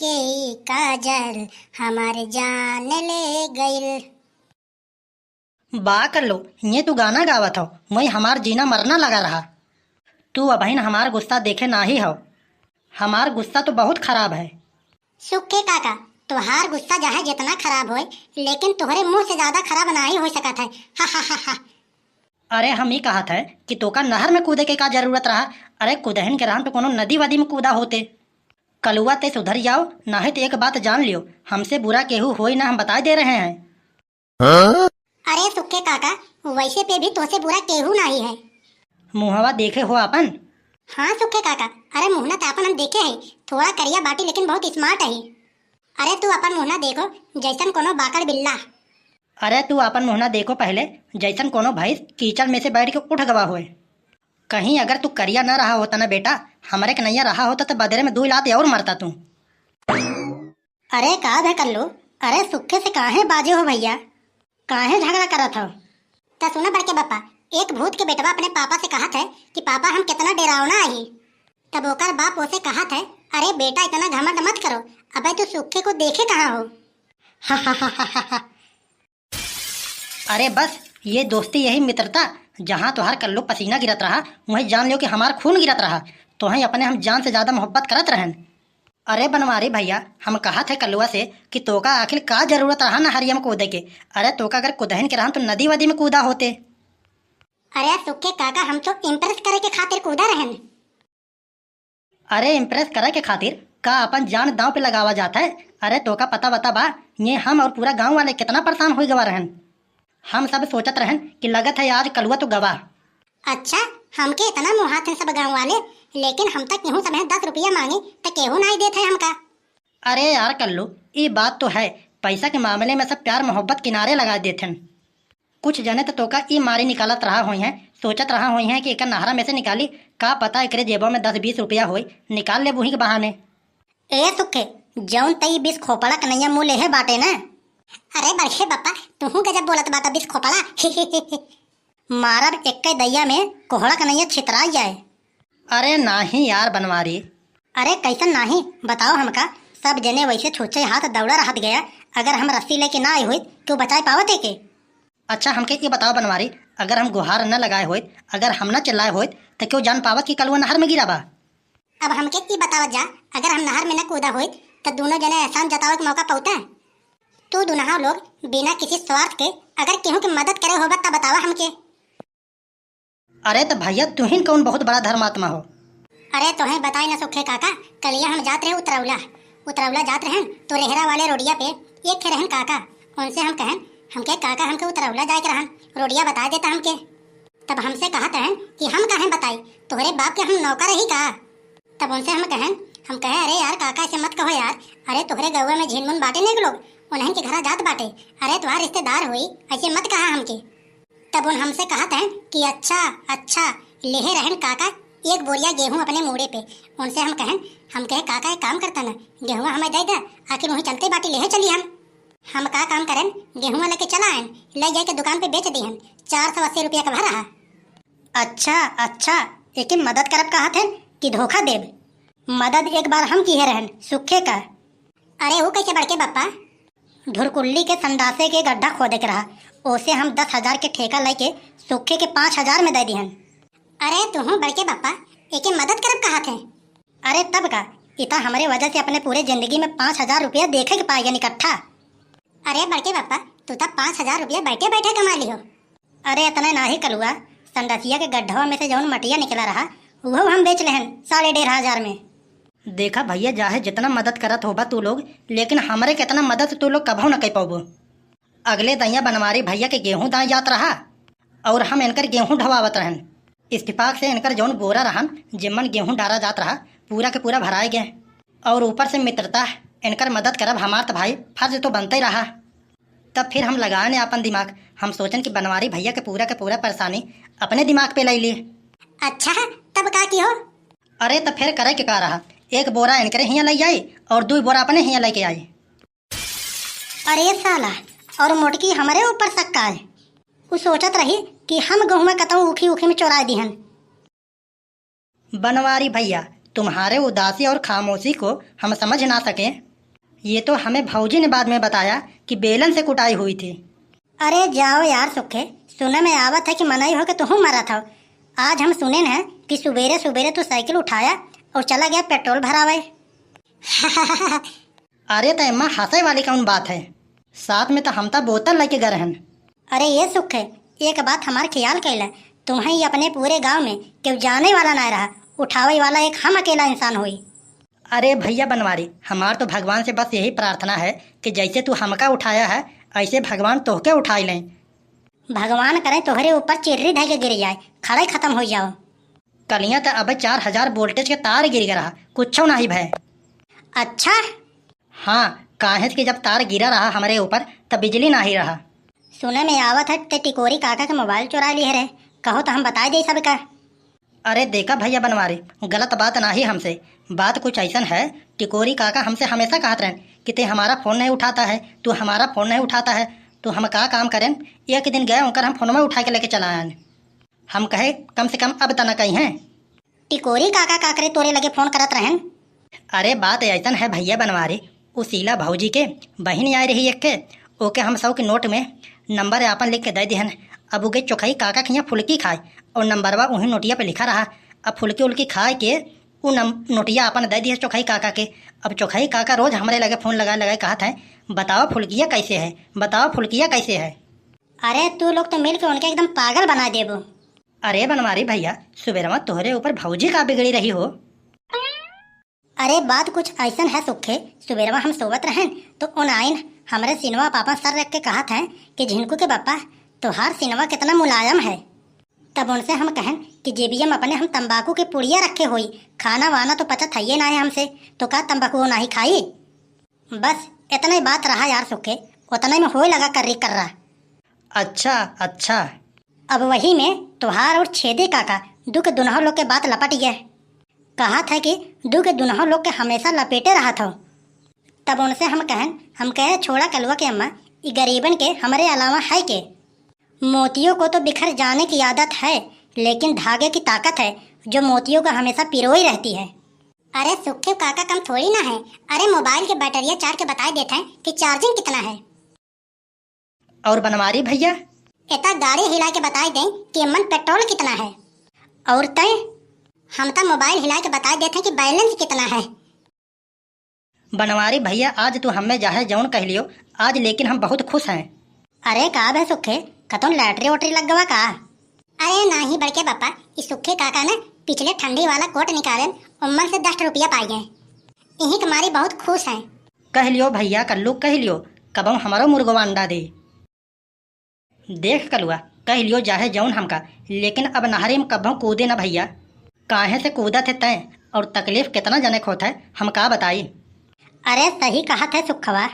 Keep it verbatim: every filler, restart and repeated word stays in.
के काजल हमार जान ले गइल। बा कल्लू, ये तू गाना गावत हो, वही हमार जीना मरना लगा रहा। तू अबहिन हमार गुस्सा देखे नाही हो। हमार गुस्सा तो बहुत खराब है। सुखे काका, तोहार गुस्सा चाहे जितना खराब होए, लेकिन तोहरे मुंह से ज्यादा खराब नाही हो सकत है। हा, हा, हा, हा। अरे, हम ई कहत है कि तोका नहर में कूदे के का जरूरत रहा? अरे, कुदहिन के रहन तो कोनो नदी वदी में कूदा होते। कलुआ, ते सुधर जाओ, नाहीं तो एक बात जान लियो, हमसे बुरा केहू होई ना, हम बताए दे रहे हैं। अरे सुखे काका, वैसे पे भी तोसे बुरा केहू नाही है। मुहवा देखे हो आपन? हाँ सुखे काका, अरे मुहना त आपन हम देखे है, थोड़ा करिया बाटी लेकिन बहुत smart है। अरे तू आपन मुहना देखो, जैसन कोनो बाकड़ बिल्ला। अरे तू आपन मुहना देखो पहले, जैसन कोनो भैंस कीचड़ में से बैठ के उठ गवा होए। कहीं अगर तू करिया न रहा होता ना बेटा, हमरे के नैया रहा होता तो बदरे में दो लात और मरता तू। अरे का भे कल्लू, अरे सुखे से काहे बाजे हो भैया, काहे झगड़ा करत हो? त सुना बड़के बप्पा, एक भूत के बेटवा अपने पापा से कहत है कि पापा हम कितना डेरावना आही। तब ओकर बाप ओसे कहत है, अरे बेटा इतना घमंड मत करो, अबे तू सुखे को देखे कहाँ हो? अरे बस, ये दोस्ती यही मित्रता, जहाँ तोहार कल्लू पसीना गिरत रहा, वहीं जान लियो कि हमार खून गिरत रहा। तोहें अपने हम जान से ज्यादा मोहब्बत करत रहन। अरे बनवारी भैया, हम कहत है कलुआ से कि तोका आखिर का जरूरत रहा नहरिया में कूदे के? अरे तोका अगर कुदहिन के रहन तो नदी वदी में कूदा होते। अरे सुखे काका, हम तो impress करे के खातिर कूदा रहन। अरे impress करे के खातिर का अपन जान दांव पे लगावा जात है? अरे तोका पता बता बा, ये हम और पूरा गांव वाले कितना परेशान हो गवा रहन। हम सब सोचत रहन कि लगत है आज कलुआ तो गवा। अच्छा, हमके इतना मुहात हैं सब गांव वाले, लेकिन हम तक केहू सब हैं दस रुपया मांगे त केहू नाई देत है हमका। अरे यार कल्लू, ई बात तो है, पैसा के मामले में सब प्यार मोहब्बत किनारे लगा देत हन। कुछ जने त तोका ई मारी निकालत रहा होई हैं, सोचत रहा होई हैं कि एकर नहरा में से निकाली, का पता एकरे जेबो में दस बीस रुपया होई, निकाल ले बूही के बहाने। ए सुखे, जौन तई बीस खोपड़ा कन्हैया मुँह लेहे बाटे ना। अरे बड़के बप्पा, तुहू गजब बोलत बाटा, बीस खोपड़ा। मारब एक्के दैया में कोहड़ा कन्हैया छितराई जाए। अरे नाही यार बनवारी। अरे कैसन नाही, बताओ हमका। सब जने वैसे छुच्छे हाथ दौड़ा रहत गया, अगर हम रस्सी लेके ना आए होइत, क्यों बचाए पावत है के? अच्छा हमके ये बताओ बनवारी, अगर हम गुहार न लगाए होइत, अगर हम न चिल्लाए होइत, त क्यों जान पावत कि कलुआ नहर में गिरा बा? अब हमके ई बतावत जा, अगर हम नहर में न कूदा होइत, त दोनों जने एहसान जतावे के मौका पौता? तू दुनहा लोग बिना किसी स्वार्थ के अगर केहू के मदद करे होबा, त बतावा हमके। अरे त भैया, तुहिन कौन बहुत बड़ा धर्मात्मा हो? अरे तोहे बताई न सुखे काका, कलिया हम जात रहे उतरौला। उतरौला जात रहन तो रेहरा वाले रोडिया पे एक थे रहन काका, उनसे हम कहन, हमके काका हमके उतरौला जाए के रहन, रोडिया बता देता हमके। तब हमसे कहत रहन कि हम काहे बताई, तोहरे बाप के हम नौकर रही का? तब उनसे हम कहन, हम कहे, अरे यार काका, ऐसे मत कहो यार, अरे तोहरे गौवा में झिनमुन बाटे नेग लोग, उन्हन के घरा जात बाटे, अरे तुम्हार रिश्तेदार होई, ऐसे मत कहा हमके। तब उन हमसे कहत हैं कि अच्छा, अच्छा, लेहे रहन काका एक बोरिया गेहूं अपने मूड़े पे। उनसे हम कहन, हम कहे, काका एक काम करता ना, गेहुआ हमें दे दे, आखिर वहीं चलते बाटी लेहे चली हम। हम का काम करन, गेहुआ लेके चला आयन, ले जाके दुकान पे बेच दिहन, चार सौ अस्सी रुपया का भा रहा। अच्छा, अच्छा, एके मदद करब कहत हैं कि धोखा देब? मदद एक बार हम किहे रहन, सुखे का। अरे वो कैसे बड़के बप्पा? धुरकुल्ली के संडासे के गड्ढा खोदे के रहा, ओसे हम दस हजार के ठेका लेके सुखे के पाँच हजार में दे दिहन। अरे तुहूँ बड़के बप्पा, एके मदद करब कहत है? अरे तब का, इता हमरे वजह से अपने पूरे जिंदगी में पाँच हजार रुपया देखे के पाए गए इकट्ठा। अरे बड़के बप्पा, तू तब पाँच हजार रुपया बैठे बैठे कमा लिहो। अरे इतने नाही कलुआ, संडसिया के गड्ढवा में से जौन मटिया निकला रहा, वो हम बेच लेहन साढ़े डेढ़ हजार में। देखा भैया, चाहे जितना मदद करत होबा तू लोग, लेकिन हमरे कितना मदद तू लोग कभो न कर पाबो। अगले दैया बनवारी भैया के गेहूं दाए जात रहा और हम इनकर गेहूं ढवावत रहन। इत्तेफाक से इनकर जौन बोरा रहन, जिम्मन गेहूं डारा जात रहा, पूरा के पूरा भराए गए और ऊपर से मित्रता, इनकर मदद करब हमार त भाई फर्ज तो बनते रहा। तब फिर हम लगाने आपन दिमाग, हम सोचन कि बनवारी भैया के पूरा के पूरा परेशानी अपने दिमाग पे ले ली। अच्छा, तब का की हो? अरे, तब फिर करे के का रहा, एक बोरा इनकरे हियाँ ले आई और दो बोरा अपने हियाँ लेके आई। अरे साला, और मोटकी हमरे ऊपर शक का है? उ सोचत रही कि हम गहुआ कतहूँ उखी उखी में चोरा दिहन। बनवारी भैया, तुम्हारे उदासी और खामोशी को हम समझ ना सके। ये तो हमें भौजी ने बाद में बताया कि बेलन से कुटाई हुई थी। अरे जाओ यार सुखे, सुने में आवत है कि मनई होके तुहूँ मरत हो। आज हम सुनेन है कि सुबेरे सुबेरे तू साइकिल उठाया और चला गया पेट्रोल भरावे। अरे त एम्मा हँसै वाली कौन बात है? साथ में त हम त बोतल लइके गए रहन। अरे ये सुखे, एक बात हमार ख्याल कैला, तुम्हें ये अपने पूरे गाँव में केहू जानै वाला नाहीं रहा, उठावै वाला एक हम अकेला इंसान होई। अरे भइया बनवारी, हमार तो भगवान से बस यही प्रार्थना है कि जैसे तू हमका उठाया है, ऐसे भगवान तोहके उठाई लें। भगवान करै तोहरे ऊपर चिर्री धइके गिर जाए, खड़ै खतम होइ जाओ। कलियाँ त अबै चार हजार वोल्टेज के तार गिर गया रहा, कुछो नाहीं भय। अच्छा? हाँ, काहे से कि जब तार गिरा रहा हमरे ऊपर, तब बिजली नाहीं रहा। सुने में आवत है, ते टिकोरी काका के मोबाइल चुराय लिहे रहे, कहो त हम बताय देई सबका। अरे देखा भइया बनवारी, गलत बात नाहीं हमसे, बात कुछ अइसन है, टिकोरी काका हमसे हमेशा कहत रहन कि ते हमारा फोन नहीं उठाता है, तू हमारा फोन नहीं उठाता है, तो हम का काम करेन? एक दिन गए उनकर हम फोनवा उठाय के लेके चला आयन। हम कहे, कम से कम अब त न कहिहैं। टिकोरी काका का करे तोरे लगे फोन करत रहन? अरे बात अइसन है भइया बनवारी, उ शीला भौजी के बहिन आय रही एक के, ओके हम सौ के नोट में नंबर आपन लिख के दै दिहन। अब उ गई चोखई काका के हियाँ फुलकी खाए और नंबरवा उही नोटिया पे लिखा रहा। अब फुलकी उलकी खाय के उ नम-, नोटिया आपन दै दिहे चोखई काका के। अब चोखई काका रोज हमरे लगे फोन लगाय लगाय कहत हैं, बताओ फुलकिया कैसे है, बताओ फुलकिया कैसे है। अरे तू लोग तो मिल के उनके एकदम पागल बनाय देबो। अरे बनवारी भइया, सुबेरवा तोहरे ऊपर भौजी का बिगड़ी रही हो? अरे बात कुछ अइसन है सुखे, सुबेरवा हम सोवत रहन तो उन आइन हमरे सिनवा पापा सर रख के कहत हैं कि झिनकू के पापा, तोहार सिनवा कितना मुलायम है। तब उनसे हम कहन कि जेबिया में अपने हम तंबाकू के पुड़िया रखे होई, खाना वाना तो पचत हइये नाहीं हमसे, तो का तंबाकू नाहीं खाई? बस इतनै बात रहा यार सुखे, उतनै में होए लगा कर्री कर्रा। अच्छा, अच्छा। अब वही में तोहार और छेदी काका दू के दुनहौ लोग के बात लपट गए। कहत है कि दू के दुनहौ लोग के हमेशा लपेटे रहत हो। तब उनसे हम कहन, हम कहे छोड़ा कलुआ के अम्मा, ई गरीबन के हमरे अलावा है के? मोतियों को तो बिखर जाने की आदत है, लेकिन धागे की ताकत है जो मोतियों को हमेशा पिरोई रहती है। अरे सुखे काका कम थोड़ी ना है। अरे मोबाइल के बैटरिया चार के बताय देत हैं कि चार्जिंग कितना है। और बनवारी भइया? एता गाड़ी हिलाय के बताय दें कि एमन पेट्रोल कितना है। और तय? हम त मोबाइल हिलाय के बताय देत हैं कि बैलेंस कितना है। बनवारी भइया, आज तू हमें जाहे जौन कह लियो, आज लेकिन हम बहुत खुश हैं। अरे का भे सुखे, कतौन लॉटरी वॉटरी लग गवा का? अरे नाहीं बड़के पापा, ई सुखे काका ने पिछले ठंडी वाला कोट निकालेन, उम्मन से दस रुपया पाई गए। इही के मारी बहुत खुश हैं। कह लियो भइया कल्लू, कह लियो, कबहुँ हमरो मुर्गवा अंडा दे। देख कलुआ, कह लियो जाहे जौन हमका, लेकिन अब नहरी में कबहुँ कूदे न भइया। काहे से कूदत है तैं, और तकलीफ कितना जनक होत है, हम का बताई। अरे सही कहत है सुखवा,